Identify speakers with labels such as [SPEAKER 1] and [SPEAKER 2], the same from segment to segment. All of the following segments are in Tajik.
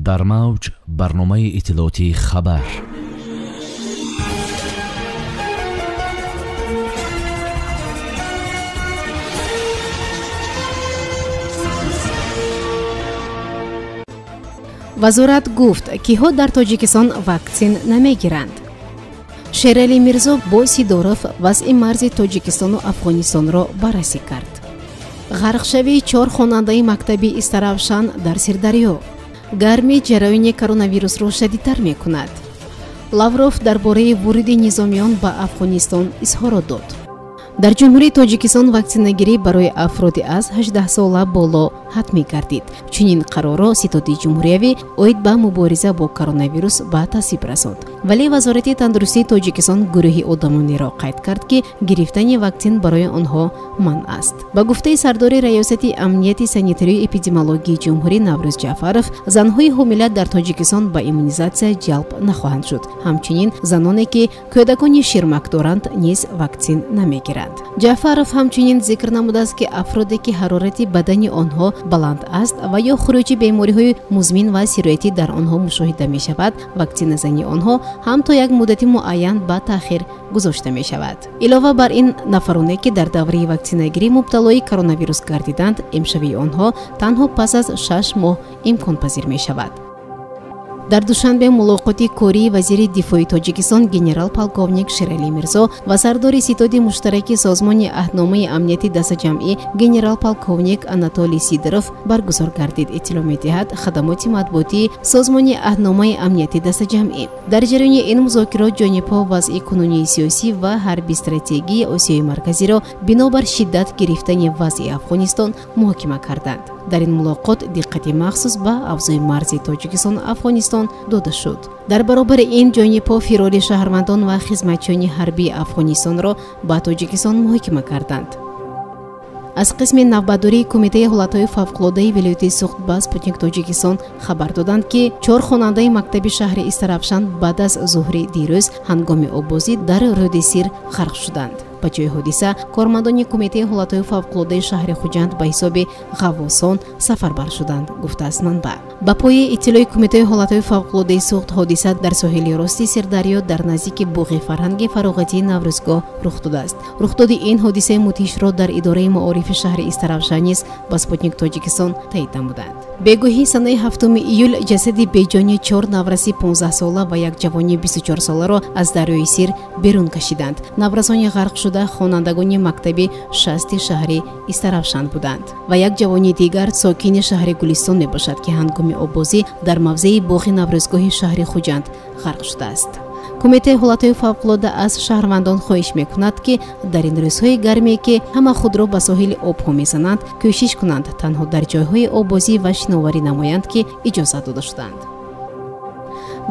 [SPEAKER 1] Дар мавҷ барномаи иттилоотии хабар.
[SPEAKER 2] Вазорат гуфт, киҳо дар Тоҷикистон ваксин намегиранд. Шерали Мирзо бо Сидоров вазъи марзи Тоҷикистону Афғонистонро баррасӣ кард. Ғарқшавии 4 хонандаи мактаби Истаравшан дар Сирдарё. Гармӣ ҷараёни коронавирусро шадидтар мекунад. Лавров дар бораи вуруди низомиён ба Афғонистон изҳорот дод. Дар Ҷумҳурии Тоҷикистон ваксинагирӣ барои афроди аз 18 сола боло ҳатмӣ гардид. Чунин қарорро Ситоди ҷумҳуриявӣ оид ба мубориза бо коронавирус ба тасвиб расонд. Вале Вазорати тандурустии Тоҷикистон гурӯҳи одамонеро қайд кард, ки гирифтани ваксин барои онҳо манъ аст. Ба гуфтаи сардори Раёсати амнияти санитарию эпидемиологии ҷумҳурӣ Наврӯз Ҷаъфаров, занҳои ҳомила дар Тоҷикистон ба иммунизатсия ҷалб нахоҳанд шуд. Ҳамчунин заноне, ки кӯдакони ширмак доранд, низ ваксин намегиранд. Ҷаъфаров ҳамчунин зикр намудааст, ки афроде, ки ҳарорати бадани онҳо баланд аст ва ё хуруҷи бемориҳои музмин ва сироятӣ дар онҳо мушоҳида мешавад, ваксиназании онҳо ҳам то як муддати муайян ба таъхир гузошта мешавад. Илова бар ин, нафароне, ки дар давраи ваксинагирӣ мубталои коронавирус гардиданд, эмшавии онҳо танҳо пас аз 6 моҳ имконпазир мешавад. Дар Душанбе мулоқоти кории вазири дифои Тоҷикистон генерал-полковник Шерали Мирзо ва сардори ситоди муштараки Созмони аҳдномаи амнияти дастаҷамъӣ генерал-полковник Анатолий Сидоров баргузор гардид, иттилоъ медиҳад хадамоти матбуотии Созмони аҳдномаи амнияти дастаҷамъӣ. Дар ҷараёни ин музокирот ҷонибҳо вазъи кунунии сиёсӣ ва ҳарби стратегии Осиёи Марказиро бинобар шиддат гирифтани вазъи Афғонистон муҳокима карданд. Дар ин мулоқот диққати махсус ба авзои марзи Тоҷикистону Афғонистон дода шуд. Дар баробари ин ҷонибҳо фирори шаҳрвандон ва хизматчиёни ҳарбии Афғонистонро ба Тоҷикистон муҳокима карданд. Аз қисми навбатдории Кумитаи ҳолатҳои фавқулодаи вилояти Суғд ба Спутник Тоҷикистон хабар доданд, ки 4 хонандаи мактаби шаҳри Истаравшан баъд аз зуҳри дирӯз ҳангоми оббозӣ дар рӯди Сир ғарқ шуданд. Ба ҷои ҳодиса кормандони Кумитаи ҳолатҳои фавқулодаи шаҳри Хуҷанд ба ҳисоби ғаввосон сафарбар шуданд, гуфтааст манбаъ. Ба пояи иттилои Кумитаи ҳолатҳои фавқулодаи Суғд, ҳодиса дар соҳили рости Сирдарё дар наздики боғи фарҳанги фароғатии Наврӯзгоҳ рух додааст. Рухдоди ин ҳодисаи мудҳишро дар идораи маорифи шаҳри Истаравшан низ ба Спутник Тоҷикистон таъид намуданд. Бегоҳи санаи 7 июл ҷасади беҷони 4 навраси 15-сола ва як ҷавони 24-соларо аз дарёи Сир берун кашиданд. Наврасони ғарқ шуда хонандагони мактаби 6 шаҳри Истаравшан буданд ва як ҷавони дигар сокини шаҳри Гулистон мебошад, ки ҳангоми оббозӣ дар мавзеи боғи Наврӯзгоҳи шаҳри Хуҷанд ғарқ шудааст. Кумитаи ҳолатҳои фавқулода аз шаҳрвандон хоҳиш мекунад, ки дар ин рӯзҳои гарме, ки ҳама худро ба соҳили обҳо мезананд, кӯшиш кунанд танҳо дар ҷойҳои оббозӣ ва шиноварӣ намоянд, ки иҷозат дода шудаанд.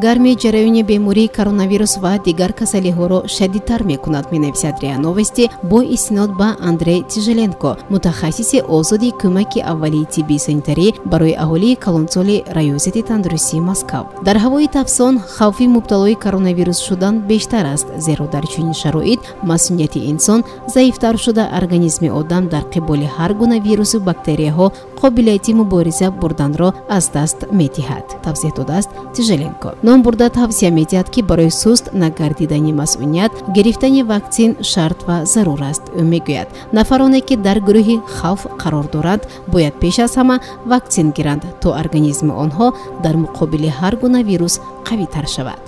[SPEAKER 2] Гармӣ ҷараёни бемории коронавирус ва дигар касалиҳоро шадидтар мекунад, менависад РИА Новости бо истинод ба Андрей Тижеленко, мутахассиси озоди кӯмаки аввалии тиббии санитарӣ барои аҳолии калонсоли Раёсати тандурустии Москав. Дар ҳавои тафсон хавфи мубталои коронавирус шудан бештар аст, зеро дар чунин шароит масунияти инсон заифтар шуда, организми одам дар қиболи ҳар гуна вирусу бактерияҳо қобилияти мубориза бурданро аз даст медиҳад, тавзеҳ додааст Тижеленко. Номбурда тавсия медиҳад, ки барои суст нагардидани масъуният гирифтани ваксин шарт ва зарур аст. Ӯ мегӯяд, нафароне, ки дар гурӯҳи хавф қарор доранд, бояд пеш аз ҳама ваксин гиранд, то организми онҳо дар муқобили ҳар гуна вирус қавитар шавад.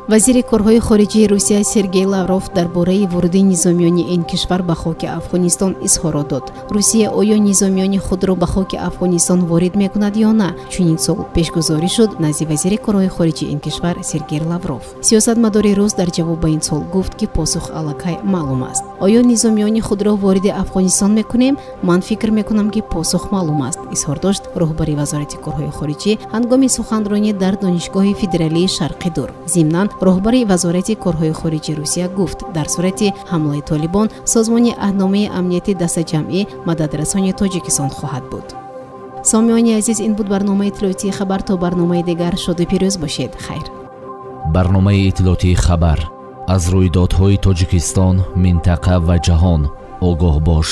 [SPEAKER 2] Вазири корҳои хориҷии Русия Сергей Лавров дар бораи вуруди низомиёни ин кишвар ба хоки Афғонистон изҳорот дод. Русия оё низомиёни худро ба хоки Афғонистон ворид мекунад ё на? Чунин суол пешгузорӣ шуд назди вазири корҳои хориҷии ин кишвар Сергей Лавров. Сиёсатмадори рус дар ҷавоб ба ин суол гуфт, ки посух аллакай маълум аст. Оё низомиёни худро вориди Афғонистон мекунем? Ман фикр мекунам, ки посух маълум аст, изҳор дошт роҳбари Вазорати корҳои хориҷӣ ҳангоми суханронӣ дар Донишгоҳи федералии Шарқи Дур. Зимнан роҳбари Вазорати корҳои хориҷии Русия гуфт, дар сурати ҳамлаи Толибон Созмони аҳдномаи амнияти дастаҷамъӣ мададрасони Тоҷикистон хоҳад буд. Сомиёни азиз, ин буд барномаи иттилоотии хабар. То барномаи дигар шоду пирӯз бошед. Хайр.
[SPEAKER 1] Барномаи иттилоотии хабар аз рӯйдодҳои Тоҷикистон, минтақа ва ҷаҳон огоҳ бош.